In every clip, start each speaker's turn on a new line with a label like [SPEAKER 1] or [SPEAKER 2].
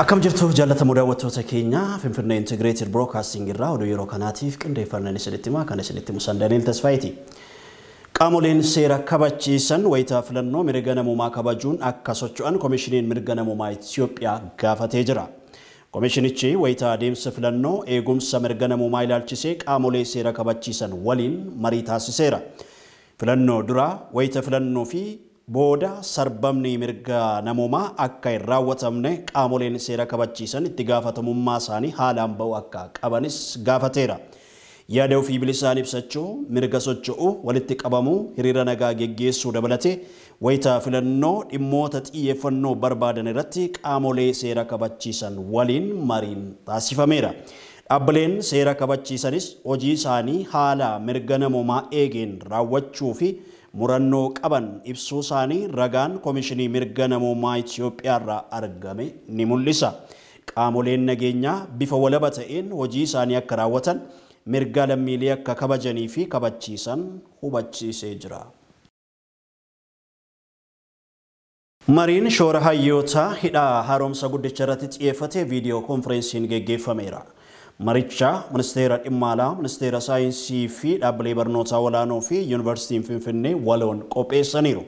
[SPEAKER 1] Akkam jirtu jaallatamoo daawwattoota keenya Finfinnee Integrated Broadcasting irraa oduu yeroo kanaatiif qindeeffannaan isinitti himaa kan isinitti himu Daniel Tasfaayiiti. Qaamoleen seera kabachiisan wayitaa filannoo mirga namummaa kabajuun akka socho'an Koomishiniin Mirga Namummaa Itoophiyaa gaafatee jira. Koomishinichi wayitaa adeemsa filannoo eegumsa mirga namummaa ilaalchisee qaamolee seera kabachiisan waliin marii taasiseera. Filannoo dura wayita filannoo fi booda sarbamni mirga namummaa akka hin raawwatamne qaamoleen seera kabachiisan itti gaafatamummaa isaanii haalaan ba'u akka qabanis gaafateera. Yaada ofii bilisaan ibsachuu, mirga socho'uu, walitti qabamuu, hiriira nagaa geggeessuu dabalatee wayitaa filannoo dhimmoota xiyyeeffannoo barbaadan irratti qaamolee seera kabachiisan waliin mariin taasifameera. Dhaabbileen seera kabachiisanis hojii isaanii haala mirga namummaa eegeen raawwachuu fi murannoo qaban ibsuu isaanii ragaan Koomishinii Mirga Namummaa Itoophiyaa irraa argame ni mul'isa. Qaamoleen nageenyaa bifa walaba ta'een hojii isaanii akka raawwatan mirga lammiilee akka kabajanii fi kabachiisan hubachiisee jira. Mariin shoora hayyootaa hidha haaromsa guddicha irratti xiyyeeffate viidiyoo konferensiin geggeeffameera. Maricha Ministeera Dhimma Alaa, Ministeera Saayinsii fi Dhaabbilee Barnootaa Olaanoo fi Yuunivarsiitiin Finfinnee waloon qopheessaniiru.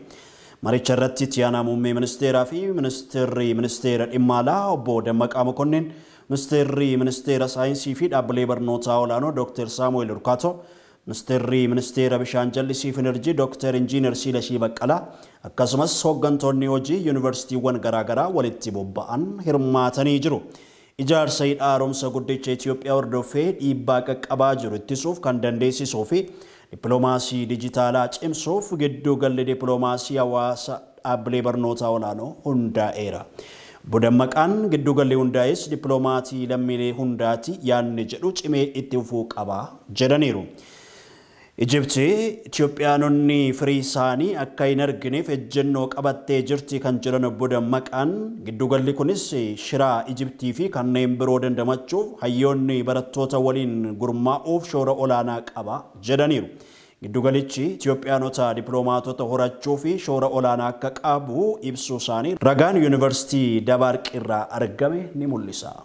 [SPEAKER 1] Maricha irratti itti aanaa muummee ministeeraa fi ministeerri Ministeera Dhimma Alaa obbo Dammaqaa Mokonnin, ministeerri Ministeera Saayinsii fi Dhaabbilee Barnootaa Olaanoo Dr. Saamu'eel Urkaatoo, ministeerri Ministeera Bishaan Jallisii fi Enerjii Dr. Injiinar Siilashii Baqqalaa akkasumas hooggantoonni hojii yuunivarsiitiiwwan garaagaraa walitti bobba'an hirmaatanii jiru. Ijaarsa hidha haaromsa guddicha Itoophiyaa hordofee dhiibbaa qaqqabaa jiru ittisuuf kan dandeessisuu fi dippiloomaasii dijitaalaa cimsuuf giddu galli dippiloomaasii hawaasa dhaabbilee barnootaa olaanoo hundaa'eera. Obbo Dammaqaan giddu galli hundaa'es dippiloomaasii lammiilee hundaati yaadni jedhu cimee itti fufuu qaba jedhaniiru. Ijipti Itoophiyaanonni firii isaanii akka hin argineef ejjennoo qabattee jirti kan jedhan obbo Dammaqaan giddugalli kunis shiraa Ijiptii fi kanneen biroo dandamachuuf hayyoonni barattoota waliin gurmaa'uuf shoora olaanaa qaba jedhaniiru. Giddugalichi Itoophiyaanota dippiloomaatota horachuu fi shoora olaanaa akka qabu ibsuu isaanii ragaan Yuunivarsiitii Dabaarqi irraa argame ni mul'isa.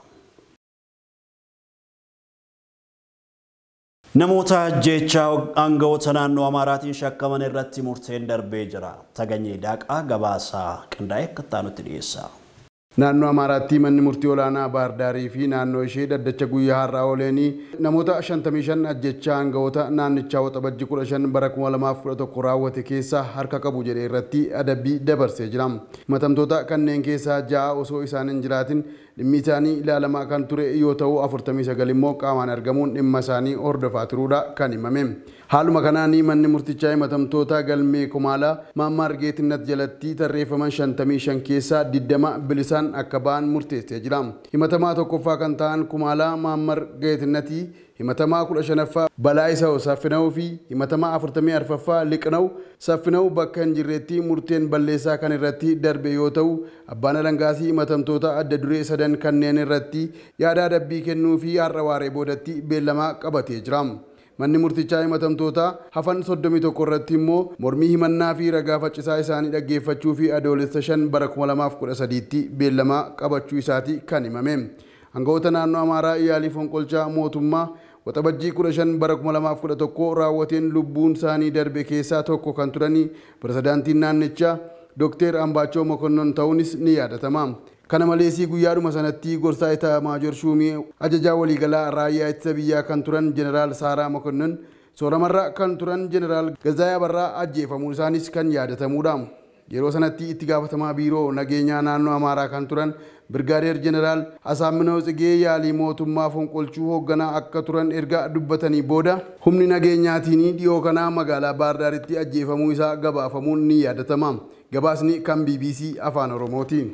[SPEAKER 1] Namoota jecha aangawoota naannoo Amaaraatiin shakkaman irratti murteen darbee jira. Taganyee Daaqaa gabaasaa qindaa'e akka itti dhiyeessa.
[SPEAKER 2] Naannoo Amaaraatti manni murtii olaanaa Baahir fi naannoo ishee daddacha guyyaa har'aa ooleenii namoota 55 ajjechaa aangawoota naannichaa Waxabajjii 15 bara 2011 raawwate keessaa harka qabu jedhe irratti adabbii dabarsee jira. Himatamtoota kanneen keessaa 6 osoo isaan hin jiraatin dhimmi isaanii ilaalamaa kan ture yoo ta'u 49 immoo qaamaan argamuun dhimma isaanii hordofaa turuudha kan himame. Haaluma kanaan manni murtichaa himatamtoota galmee Kumaalaa Maammaar Geetinnat jalatti tarreeffaman 55 keessaa 20 bilisaan akka ba'an murteessee jira. Himatamaa tokkoffaa kan ta'an Kumaalaa Maammaar Geetinnatii, himatamaa 15ffaa Balaa Isaa'u Saffina'uu fi himatamaa 44ffaa Liqna'u Saffina'u bakka hin jirretti murteen balleessaa kan irratti darbe yoo ta'u abbaan alangaasii himatamtoota adda duree sadan kanneen irratti yaada adabbii kennuu fi har'a waaree boodatti beellamaa qabatee jira. Manni murtichaa himatamtoota hafan 31 irratti immoo mormii himannaa fi ragaa faccisaa isaanii dhaggeeffachuu fi adoolessa 5 bara 2013tti beellamaa qabachuu isaati kan himame. Aangawoota naannoo Amaaraa yaalii fonqolchaa mootummaa Waxabajjii 15 bara 2011 raawwateen lubbuun isaanii darbe keessaa tokko kan turanii pirezidaantiin naannichaa Dr. Ambaachoo Mokonnon ta'uunis ni yaadatama. Kana malees guyyaadhuma sanatti gorsaa itaa maajoor shuumii ajajaa waliigalaa raayyaa ittisa biyyaa kan turan Jeneraal Saaraa Mokonnon sooramarra kan turan Jeneraal Gazaayyaa Abarraa ajjeefamuun isaanis kan yaadatamudha. Yeroo sanatti itti gaafatamaa biiroo nageenyaa naannoo Amaaraa kan turan Birgaadeer Jeneraal Asaaminoo Tsigee yaalii mootummaa fonqolchuu hoogganaa akka turan erga dubbatanii booda humni nageenyaatiin dhiyoo kanaa magaalaa Baahir ajjeefamuu isaa gabaafamuun ni yaadatama. Gabaasni kan BBC Afaan Oromooti.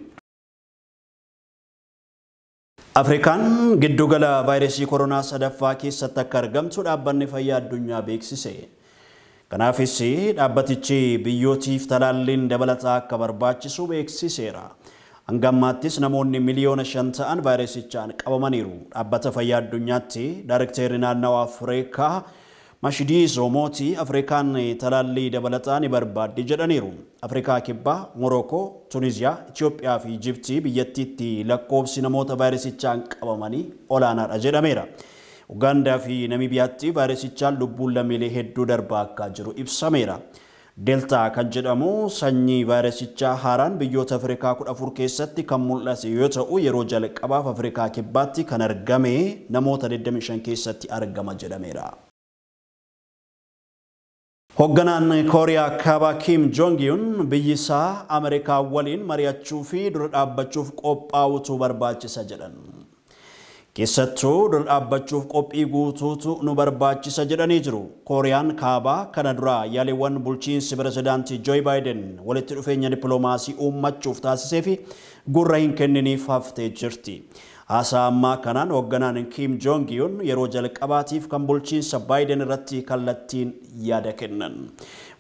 [SPEAKER 1] Afrikaan giddugala vaayirasii koronaa sadaffaa keessatti akka argamtu dhaabbanni fayyaa addunyaa beeksise. Kanaafis dhaabbatichi biyyootiif talaalliin dabalataa akka barbaachisu beeksiseera. Hanga ammaattis namoonni miliyoona 5 ta'an vaayirasichaan qabamaniiru. Dhaabbata fayyaa addunyaatti daarekteerri naannawaa Afrikaa Mashidiso Mooti Afrikaan talaallii dabalataa ni barbaaddi jedhaniiru. Afrikaa Kibbaa, Morookoo, Tuniziyaa, Itoophiyaa fi Ijiptii biyyattiitti lakkoofsi namoota vaayirasichaan qabamanii olaanaadha jedhameera. Ugaandaa fi Namiibiyaatti vaayirasichaan lubbuun lammiilee hedduu darbaa akka jiru ibsameera. Deltaa kan jedhamu sanyii vaayirasichaa haaraan biyyoota Afrikaa 14 keessatti kan mul'ate yoo ta'u yeroo jalqabaaf Afrikaa Kibbaatti kan argame namoota 25 keessatti argama jedhameera. Hoogganaan Kooriyaa Kaabaa Kim Jong-un biyyi isaa Ameerikaa waliin mari'achuu fi dura dhaabbachuuf qophaa'utu barbaachisa jedhan. Keessattuu dura dhaabbachuuf qophii guutuutu nu barbaachisa jedhanii jiru. Kooriyaan Kaabaa kana dura yaaliiwwan bulchiinsi pirezidaantii Joe Biden walitti dhufeenya dippiloomaasii uummachuuf taasisee fi gurra hin kenniniif haftee jirti. Haasaa ammaa kanaan hoogganaan Kim Jong-un yeroo jalqabaatiif kan bulchiinsa Biden irratti kallattiin yaada kennan.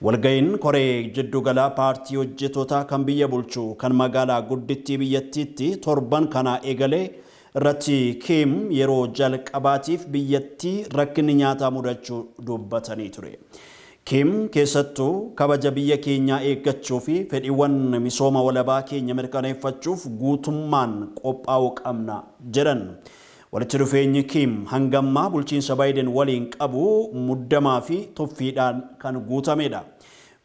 [SPEAKER 1] Walga'iin Koree jiddugalaa paartii hojjetootaa kan biyya bulchu kan magaalaa guddittii biyyattiitti torban kanaa eegalee irratti Kim yeroo jalqabaatiif biyyattii rakkinni nyaataa mudachuu dubbatanii ture. Kim keessattuu kabaja biyya keenyaa eeggachuu fi fedhiiwwan misooma walabaa keenya mirkaneeffachuuf guutummaan qophaa'uu qabna jedhan. Walitti dhufeenyi Kim hangammaa bulchiinsa Biden waliin qabu muddamaa fi tuffiidhaan kan guutamedha.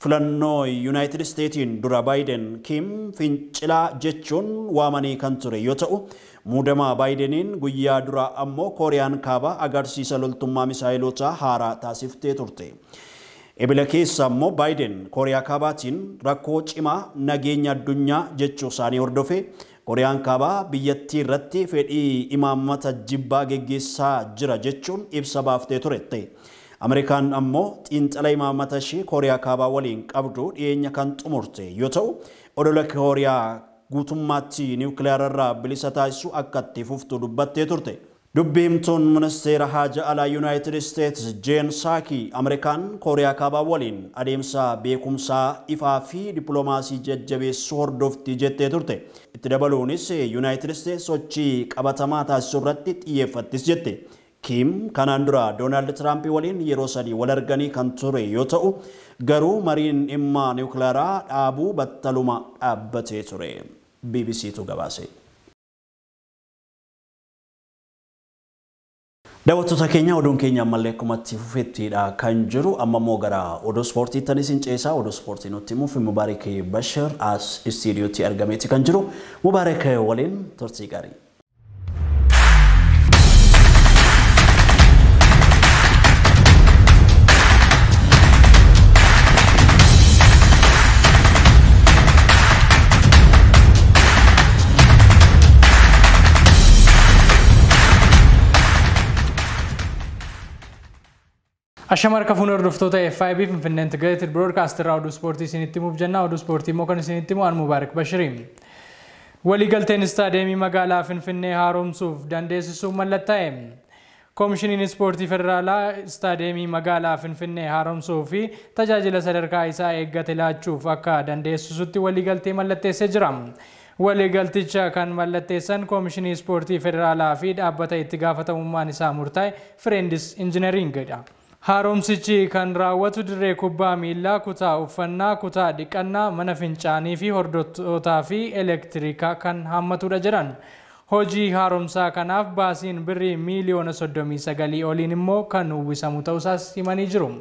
[SPEAKER 1] Filannoo Yuunaayitid Isteetiin dura Biden Kim fincilaa jechuun waamanii kan ture yoo ta'u, muudamaa Baayideniin guyyaa dura ammoo Kooriyaan Kaabaa agarsiisa loltummaa misaayiloota haaraa taasiftee turte. Ebila keessa ammoo Baayiden Kooriyaa Kaabaatiin rakkoo cimaa nageenya addunyaa jechuu isaanii hordofe Kooriyaan Kaabaa biyyattii irratti fedhii imaammata jibbaa geggeessaa jira jechuun ibsa baaftee turte. Ameerikaan ammoo xiinxala imaammata ishee Kooriyaa Kaabaa waliin qabdu dhiyeenya kan xumurte yoo ta'u, odola Kooriyaa guutummaatti niwukileerarraa bilisa taasisuu akka itti fuftu dubbattee turte. Dubbi himtuun ministeera haja alaa Yuunaayitid Isteets Jeen Saaki Ameerikaan Kooriyaa Kaabaa waliin adeemsa beekumsaa ifaa fi dippiloomaasii jajjabeessuu hordofti jettee turte. Itti dabaluunis Yuunaayitid Isteets sochii qabatamaa taasisuu irratti xiyyeeffattis jette. Kim kanaan dura Doonaald Tiraamp waliin yeroo sadii wal arganii kan ture yoo ta'u, garuu mariin dhimma niwukileeraa dhaabuu battaluma dhaabbatee ture. BBCtu gabaase. Daawwattoota keenya oduun keenya ammallee akkuma itti fufettidha kan jiru. Amma immoo gara oduu ispoortiitti isin ceesaa. Oduu ispoortii nutti himuuf Mubaarik Bashir as istiidiyootti argameeti kan jiru. Mubaarik waliin turtii gaarii.
[SPEAKER 3] Ashama harka fuunee hordoftoota FIB Finfinnee Integrated Broadcast irraa oduu ispoortii isinitti himuuf jenna. Oduu ispoortii immoo kan isinitti himu an Mubaarik Bashiri. Waliigalteen istaadiyeemii magaalaa Finfinnee haaromsuuf dandeessisuu mallattaa'e. Koomishiniin Ispoortii Federaalaa istaadiyeemii magaalaa Finfinnee haaromsuu fi tajaajila sadarkaa isaa eeggate laachuuf akka dandeessisutti waliigaltee mallatteessee jira. Waliigalticha kan mallatteessan Koomishinii Ispoortii Federaalaa fi dhaabbata itti gaafatamummaan isaa murtaa'e Friends Engineeringidha. Haaromsichi kan raawwatu dirree kubbaa miillaa, kutaa uffannaa, kutaa dhiqannaa, mana fincaanii fi hordoftootaa fi elektirikaa kan hammatudha jedhan. Hojii haaromsaa kanaaf baasiin birrii miiliyoona 39 oliin immoo kan uwwisamu ta'uusaas himanii jiru.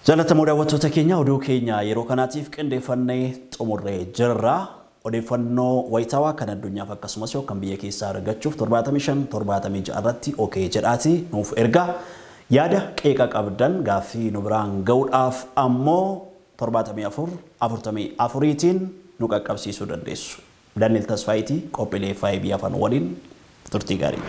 [SPEAKER 1] Jaalatamoo daawwattoota keenya oduu keenya yeroo kanaatiif qindeeffannee xumurree jirra. Odeeffannoo wayitaawaa kan addunyaaf akkasumas kan biyya keessaa argachuuf 75 76 irratti okee jedhaati nuuf ergaa. Yaada qeeqa qabdan gaaffii nu biraan ga'uudhaaf ammoo 74 44tiin nu qaqqabsiisuu dandeessu. Daniel Tasfaayitii qophiilee FIB afaan waliin turtii gaarii.